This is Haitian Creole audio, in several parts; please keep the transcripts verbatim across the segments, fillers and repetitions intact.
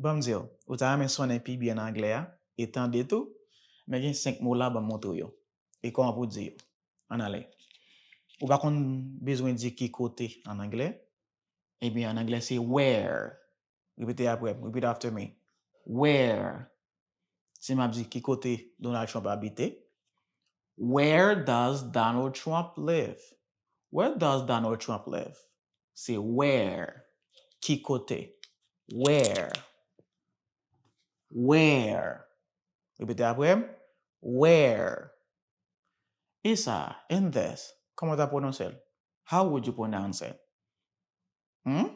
Ban m di w, ou ta renmen sonnen pi byen anglè a e tande tou? Men gen senk mo la, ban m montre w yo. E kòman pou w di yo? Ann ale. Ou pa konn bezwen di ki kote an anglè? Ebyen, an anglè, se where. Repete apre m. Repeat after me. Where? Si m ap di ki kote Donald Trump abite, Where does Donald Trump live? Where does Donald Trump live? Se where. Ki kote? Where? Where? Repete apre m. Where? E sa, and this, kòman w ta pwononse l? How would you pronounce it? Hmm?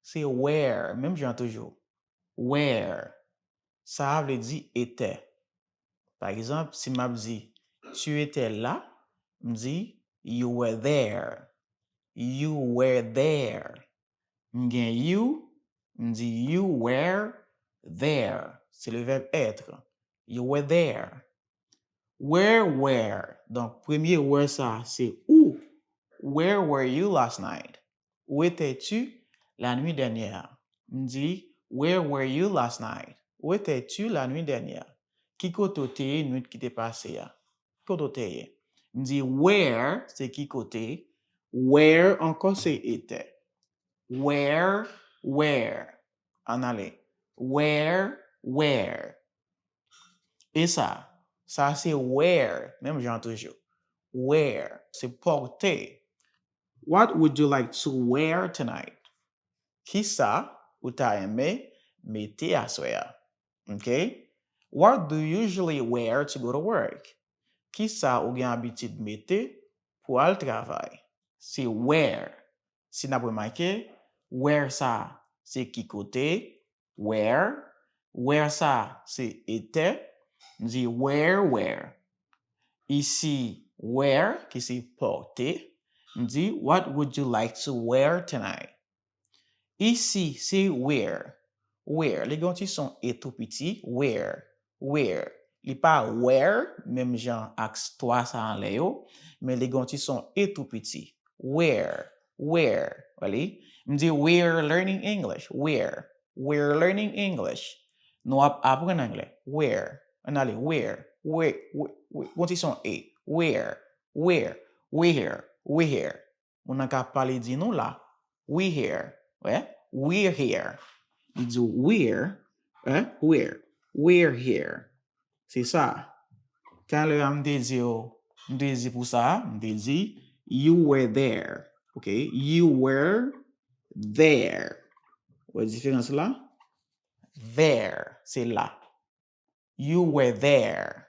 Se where, menm jan toujou. Where? Sa a vle di etè. Pa egzanp, si m ap di, tu étais là, m di, you were there. You were there. M gen you, m di, you were there. Se le verbe être. You were there. Where were? Donk, premye where sa a, se ou. Where were you last night? Où étais-tu la nuit dernière? M di, where were you last night? Où étais-tu la nuit dernière? Ki kote w te ye nwit ki te pase a? Ki kote w te ye? M di, where, se ki kote. Where ankò, se etè. Where, where. Ann ale. Where, where. E sa, sa se where, menm jan toujou. Where, se pòte. What would you like to wear tonight? Kisa ou ta renmen mete aswè a? Ok? What do you usually wear to go to work? Kisa ou gen abitid mete pou al travay? Se where. Si n ap remake, where sa, se ki kote? Where? Where sa, se etè. M di where, where. Isi, where, ki se pòte. M di, what would you like to wear tonight? Isi, se where. Where. Li gen yon ti son e tou piti. Where. Where. Li pa where, menm jan ak twa sa anlè yo, men li gen yon ti son e tou piti. Where. Where. Wè li? M di, we're learning English. Where. We're learning English. Nou ap aprann anglè. Where. Ann ale. Where. Where. Where. Where. Gon ti son e. Where. Where. We're here. We're here. Moun nan ka pale di nou la. We here. Wè? We're here. Li di we're. Wè? We're. We're here. Se sa. Talè a m te di w, m te di pou sa, m te di, you were there. Ok? You were there. Wè diferans la? There, se la. You were there.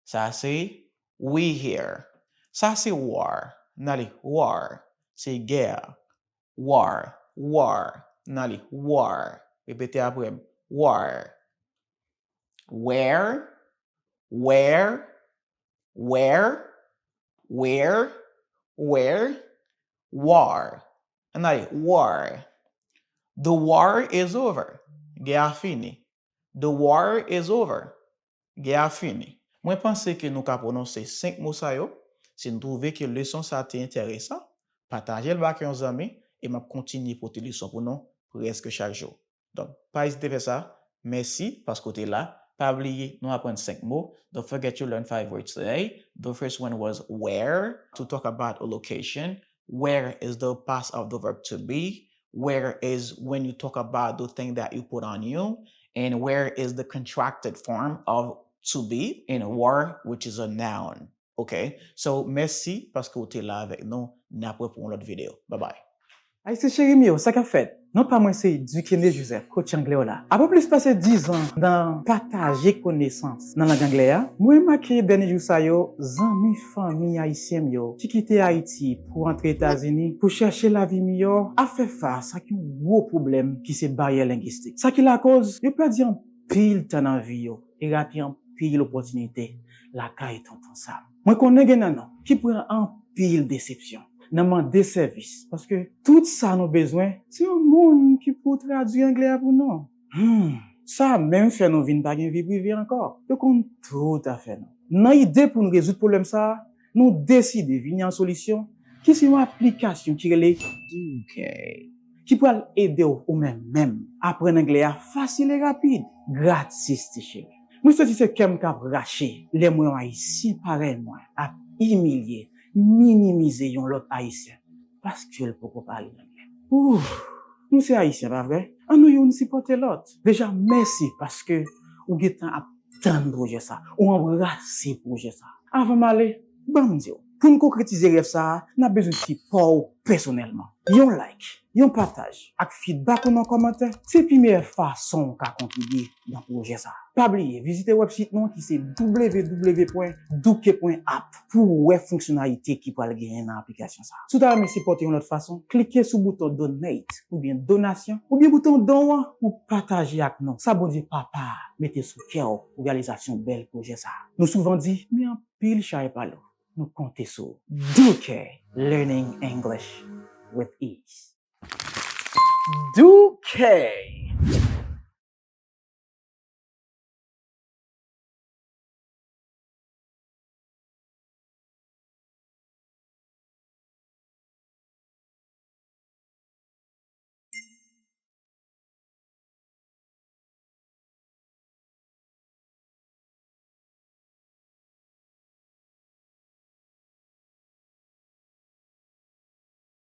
Sa se we here. Sa se war. N ale, war. Se gè. War, war. N ale, war. Repete apre m. War. Where, where, where, where, where, war. Ann ale, war. The war is over. Gè a fini. The war is over. Gè a fini. Mwen panse ke nou ka pwononse senk mo sa yo. Si n twouve ke leson sa te enteresan, pataje l ba ak yon zanmi e m ap kontinye pote leson pou nou prèske chak jou. Donk, pa ezite fè sa. Mèsi paske w te la. Pa bliye, nou aprann senk mo. Don't forget to learn five words today. The first one was where, to talk about a location. Where is the past of the verb to be. Where is when you talk about the thing that you put on you. And where is the contracted form of to be. And were, which is a noun. Ok? So, mèsi paske w te la avèk nou. N ap wè pou yon lòt videyo. Bye bye. Ayisyen cheri m yo, sa k ap fèt? Non pa mwen se Duquesne Joseph, coach anglè w la. Apre plis pase diz an nan pataje konesans nan lang anglè a, mwen remake dènye jou sa yo, zanmi fanmi ayisyen m yo ki kite Ayiti pou antre Etazini pou chèche lavi miyò ap fè fas ak yon gwo pwoblèm ki se baryè lengistik. Sa ki lakoz yo pèdi anpil tan nan vi yo e rate anpil opòtinite lakay tonton Sam. Mwen konnen gen nan nou ki pran anpil desepsyon nan mande sèvis, paske tout sa nou bezwen, se yon moun ki pou tradui anglè a pou nou. Hmm, sa menm fè nou vin pa gen vi prive ankò. Yo konn tout afè nou. Nan ide pou n rezoud pwoblèm sa a, nou deside vini an solisyon ki se yon aplikasyon ki rele Duke. ki pral ede w ou menm menm aprann anglè a fasil e rapid, gratis ti cheri. Mwen santi se kè m k ap rache lè m wè yon Ayisyen parèy mwen ap imilye, minimize yon lòt Ayisyen paske l poko pale anglè. Ouf, nou se Ayisyen, pa vre? Ann nou youn sipòte lòt. Deja, mèsi paske ou gentan ap tann pwojè sa, ou anbrase pwojè sa. Avan m ale, ban m di w, pou n konkretize rèv sa a, n ap bezwen sipò w pèsonèlman. Yon like, yon pataj, ak feedback ou nan kòmantè, se pi meyè fason w ka kontribye nan pwojè sa a. Pa bliye, vizite website nou an ki se w w w pwen douke pwen app pou w wè fonksyonalite ki pral genyen nan aplikasyon sa a. Si w ta renmen sipòte yon lòt fason, klike sou bouton donate oubyen donasyon, oubyen bouton don an pou pataje ak nou sa Bondye Papa a mete sou kè w pou reyalizasyon bèl pwojè sa a. Nou souvan di, men anpil chay pa lou. Nou konte sou w. Duke Learning English with Ease. Duke